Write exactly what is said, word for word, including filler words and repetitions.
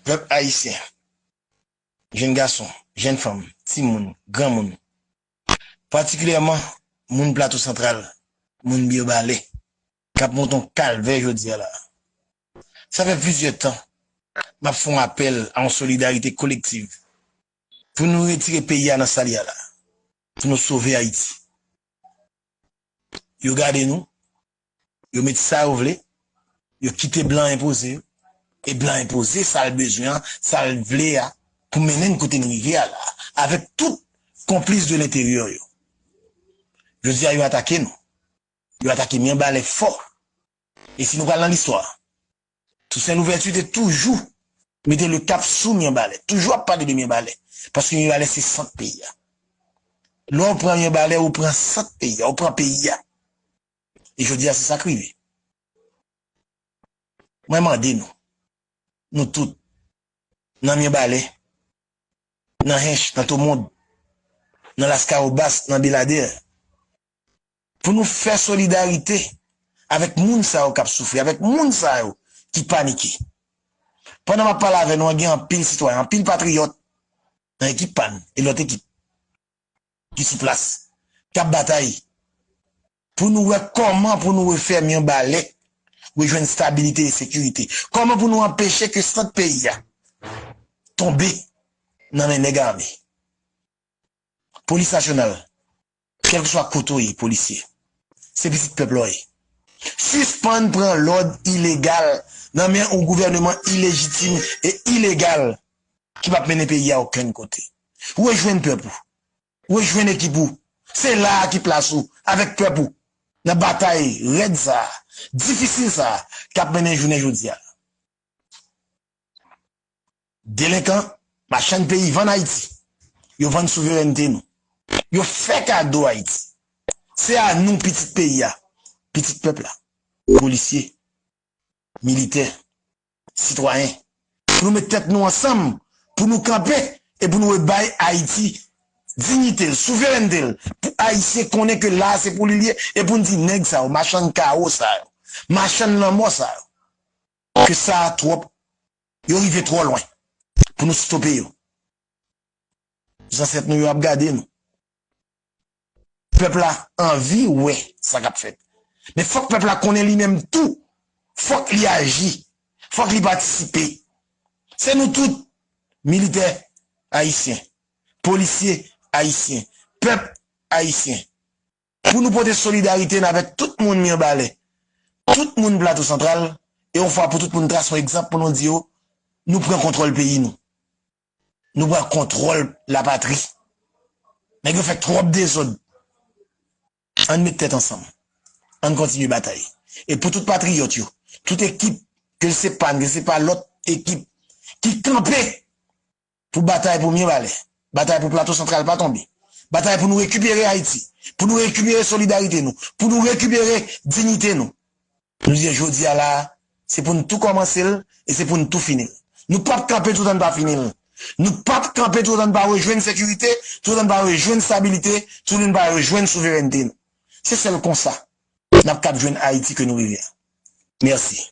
Pèp ayisyen, jenn gason, jenn fanm, timoun, granmoun, patikilyèman moun Plato Santral, moun Mibalè, k ap monte yon kalvè jodi a la. Sa fè plizyè tan m ap fè yon apèl a yon solidarite kolektiv pou nou retire peyi a nan sa l ye a la, pou nou sove Ayiti. Yo gade nou, yo met sa yo vle, yo kite blan enpoze yo, e blan enpoze sa l bezwen an, sa l vle a, pou mennen n kote n rive a la, avèk tout konplis de lenteryè yo. Jodi a, yo atake nou. Yo atake Myenbalè fò. E si nou pral nan listwa, Tousen Louvèti te toujou mete le cap sou Myenbalè, toujou ap pale de Myenbalè, paske Myenbalè se sant peyi a. Lè w pran Myenbalè, ou pran sant peyi a, ou pran peyi a. E jodi a, se sa k rive. Mwen mande nou, nou tout, nan Myenbalè, nan Hench, nan Tomond, nan Laskawobas, nan Beladè, pou nou fè solidarite avèk moun sa yo k ap soufri, avèk moun sa yo ki panike. Pandan m ap pale avè nou an, gen anpil sitwayen, anpil patriyòt nan ekip pa n e lòt ekip ki sou plas, k ap batay pou nou wè kòman pou nou refè Myenbalè rejwenn stabilite e sekirite. Kòman pou nou anpeche ke sant peyi a tonbe nan men nèg ame. Polis nasyonal, kèlkeswa kote w ye, polisye, se pitit pèp la w ye. Sispann pran lòd ilegal nan men yon gouvèneman ilejitim e ilegal ki p ap mennen peyi a okenn kote. Rejwenn pèp ou. Rejwenn ekip ou. Se la a ki plas ou, avèk pèp ou, nan batay rèd sa a, difisil sa a, k ap mennen jounen jodi a. Delenkan, machann peyi vann Ayiti. Yo vann souverènte nou. Yo fè kado Ayiti. Se a nou, pitit peyi a, pitit pèp la, polisye, militè, sitwayen, pou nou met tèt nou ansanm, pou nou kanpe e pou nou rebay Ayiti diyite l, souverènte l, pou Ayisyen konnen ke la a se pou li l ye, e pou n di nèg sa yo, machann kawo sa yo, machann lanmò sa yo, ke sa a twòp, yo rive twò lwen pou nou stope yo. Zansèt nou yo ap gade nou. Pèp la anvi wè sa k ap fèt. Men fòk pèp la konnen li menm tou. Fòk li aji. Fòk li patisipe. Se nou tout, militè ayisyen, polisye ayisyen, pèp ayisyen, pou nou pote solidarite n avèk tout moun Myenbalè, tout moun Plato Santral, e yon fwa pou tout pou n trase yon egzanp pou nou di yo, nou pran kontwòl peyi nou. Nou pran kontwòl lapatri. Nèg yo fè twòp dezòd. Ann met tèt ansanm. Ann kontinye batay. E pou tout patriyòt yo, tout ekip, ke l se pa n, ke l se pa lòt ekip, ki kanpe pou batay pou Myenbalè, batay pou Plato Santral pa tonbe, batay pou nou rekipere Ayiti, pou nou rekipere solidarite nou, pou nou rekipere diyite nou. Nou di jodi a la a, se pou n tou kòmanse l e se pou n tou fini l. Nou p ap kanpe toutan n pa fini l. Nou p ap kanpe toutan n pa rejwenn sekirite, toutan n pa rejwenn stabilite, toutan n pa rejwenn souverènte nou. Se sèl konsa n ap kab jwenn Ayiti ke nou reve a. Mèsi.